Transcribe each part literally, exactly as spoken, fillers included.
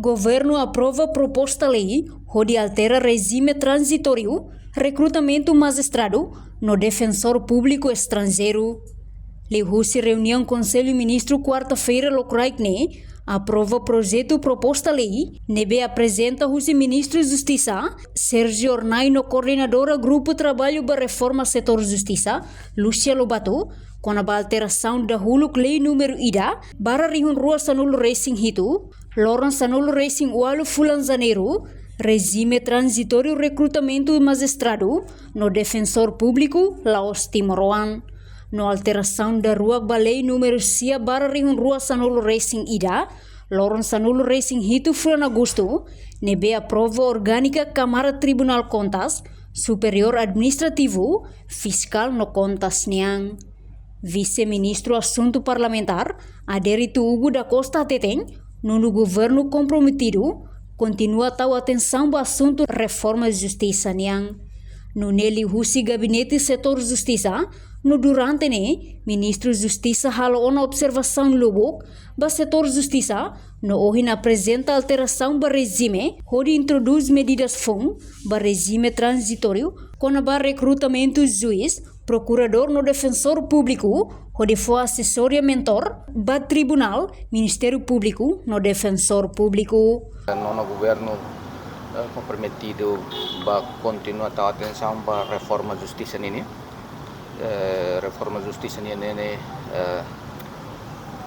Governu aprova proposta lei hodi altera rejime tranzitóriu rekrutamentu majistradu no defensór públiku estranjeiru. Liuhusi reuniaun Konsellu Ministru kuarta-feira lokraik ne'e, aprova projetu proposta lei ne'ebé aprezenta husi Ministru Justisa Sérgio Hornai no Koordenadora Grupu Traballu ba Reforma Setór Justisa, Lúcia Lobato, kona-ba alterasaun dahuluk lei númeru ida barra rihun rua sanulu resin hitu, loron sanulu resin ualu fulan Janeiru, rejime tranzitóriu rekrutamentu majistradu no defensór públiku la'ós timoroan. No alterasaun daruak ba lei númeru sia barra rihun rua sanulu resin ida, loron sanulu resin hitu fulan Agostu, ne'ebé aprova orgánika Kámara Tribunál Kontas Superiór Administrativu, Fiskál no Kontas nian. Vise-Ministru Asuntu Parlamentár, Adérito Hugo da Costa hateten, nonu governu komprometidu kontinua tau atensaun ba asuntu reforma justisa nian. Nune'e liuhusi Gabinete Setór Justisa, no durante ne'e, Ministru Justisa halo ona observasaun lubuk ba setór justisa, no ohin aprezenta alterasaun ba rejime, hodi introdús medidas foun ba rejime tranzitóriu kona-ba rekrutamentu juís, prokuradór no defensór públiku, hodi fó asesoria mentór ba tribunál, Ministériu Públiku no Defensór Públiku. Nonu governu, eh, komprometidu ba kontinua tau atensaun ba reforma justisa nian. Eh, reforma justisa nian ne'e, eh,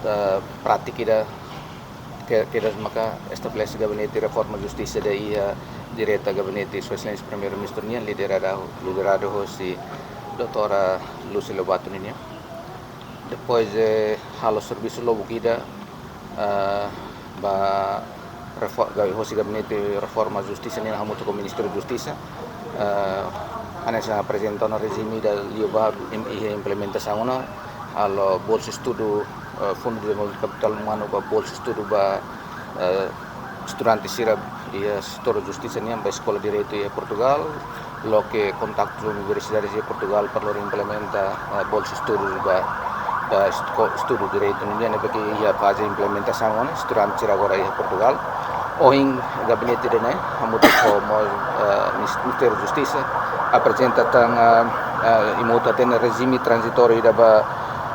eh, prátika ida ke, kedas maka estabelese gabinete reforma justisa ida iha direta gabinete Sua Exelénsia Primeiru-Ministru nian, liderada, lideradu husi doutora Lúcia Lobato nian. Depois, eh, halo servisu lubuk ida, eh, ba refo-, ga-, husi gabinete reforma justisa nian hamutuk ho Ministériu Justisa, eh, hanesan aprezenta ona rejime ida liubá im-, iha implementasaun ona, halo bolsa estudu, eh, Fundu Dezenvolvimentu Kapitál Umanu ba bolsa estudu ba, eh, estudante sira iha setór justisa nian ba eskola direitu iha Portugal, loke kontaktu universidade iha Portugal para lori implementa, eh, bolsa estudu ba, ba esko-, estudu direitu nian, ne'ebé ke iha faze implementasaun ona, estudante sira agora iha Portugal. Ohin gabinete ida-ne'e hamutuk ho mós, eh, Mis-, Ministériu Justisa aprezenta tan, eh, eh, imi hotu hatene rejime tranzitóriu ida ba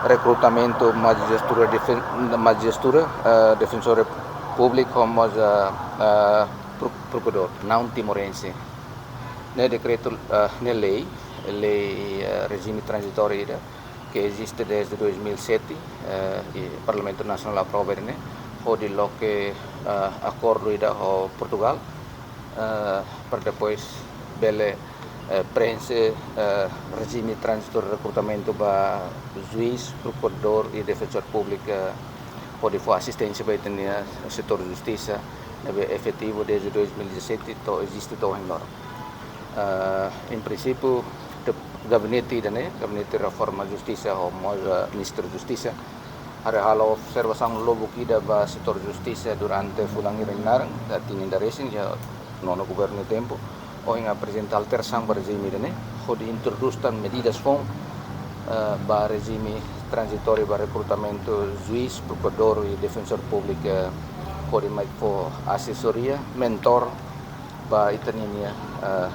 rekrutamentu majistratura defen-, majistratura, eh, defensór públiku ho mós, eh, eh, pro-, prokuradór, naun timorense. Ne'e dekretu, eh, ne'e lei, lei, eh, rejime tranzitóriu ida ke eziste desde dois mil e sete, eh, i Parlamentu Nasionál aprova ne'e, hodi loke, eh, akordu ida ho Portugal, eh, para depois bele, eh, preenxe, eh, rejime tranzitóriu rekrutamentu ba juís, prokuradór i defensór públiku, eh, hodi fó asisténsia ba ita-nia setór justisa, ne'ebé efetivu desde dois mil e dezassete to'o eziste to'o ohin loron. Eh, em princípio, de-, gabinete ida-ne'e, gabinete reforma justisa ho mós, eh, Ministériu Justisa, haree halo observasaun lubuk ida ba setór justisa durante fulan hira nia laran, da tinan ida resin, iha nonu governu nia tempu, ohin aprezenta alterasaun ba rejime ida-ne'e, hodi introdús tan medidas foun, eh, ba rejime tranzitóriu ba rekrutamentu juís, prokuradór i defensór públiku, eh, hodi mai fó asesoria, mentór, ba ita-nia, eh,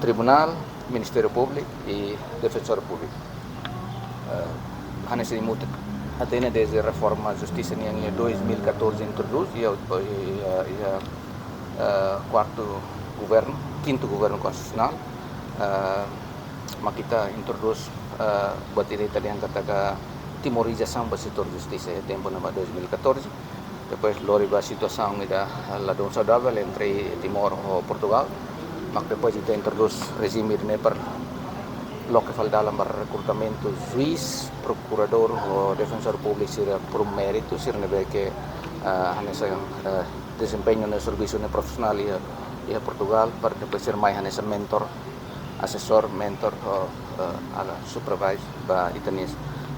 tribunál, Ministériu Públiku i defensór públiku. Eh, hanesan imi hotu hatene desde reforma justisa nian iha dois mil e catorze introdús, iha, iha, iha, eh, kuartu governu, kintu governu konstitusionál, eh, mak ita introdús, eh, buat ida ita dehan katak timorizasaun ba setór justisa iha tempu ne'ebá dois mil e catorze. Depois lori ba situasaun ida ladún saudavel entre Timor ho Portugal. Mak depois ita introdús rejime ne'e para loke fali dalan ba rekrutamentu juís, prokuradór ho defensór públiku sira por méritu, sira ne'ebé ke, ah, hanesan, eh, dezempeña nia servisu ne'e profisionál iha, iha Portugal, para depois sira mai hanesan mentór, asesór, mentór ho, eh, ala supervise ba ita-nia,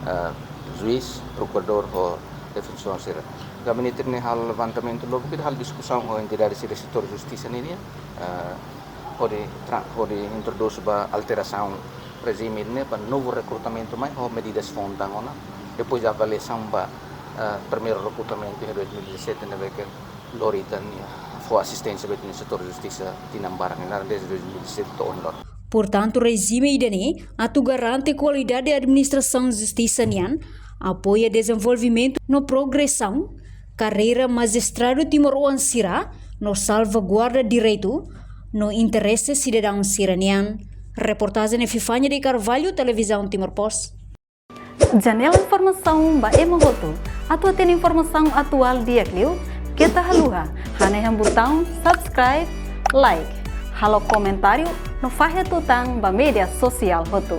eh, juís, prokuradór ho defensór sira. Gabinete ne'e halo levantamentu lubuk ida, halo diskusaun ho entidade sira setór justisa nian, eh, hodi tra-, hodi introdús ba alterasaun rejime ne'e ba novu rekrutamentu mai ho medidas foun tan ona. Depois avaliasaun ba, eh, primeiru rekrutamentu iha dois mil e dezassete ne'ebé ke lori tan, ya, fó asisténsia ba ita-nia setór justisa tinan barak ne'e, laran desde dois mil e sete to'o ohin loron. Portantu, rejime ida-ne'e atu garante kualidade administrasaun justisa nian, apoia dezenvolvimentu no progresaun karreira majistradu timoroan sira, no salvaguarda direitu no interese sidadaun sira nian. Reportajen Epifania de Carvalho, Televizaun Timor Post. Janela informasaun ba ema hotu. Atu hatene informasaun atuál di'ak liu, keta haluha hanehan butaun subscribe, like, halo komentáriu no fahe tutan ba média sosiál hotu.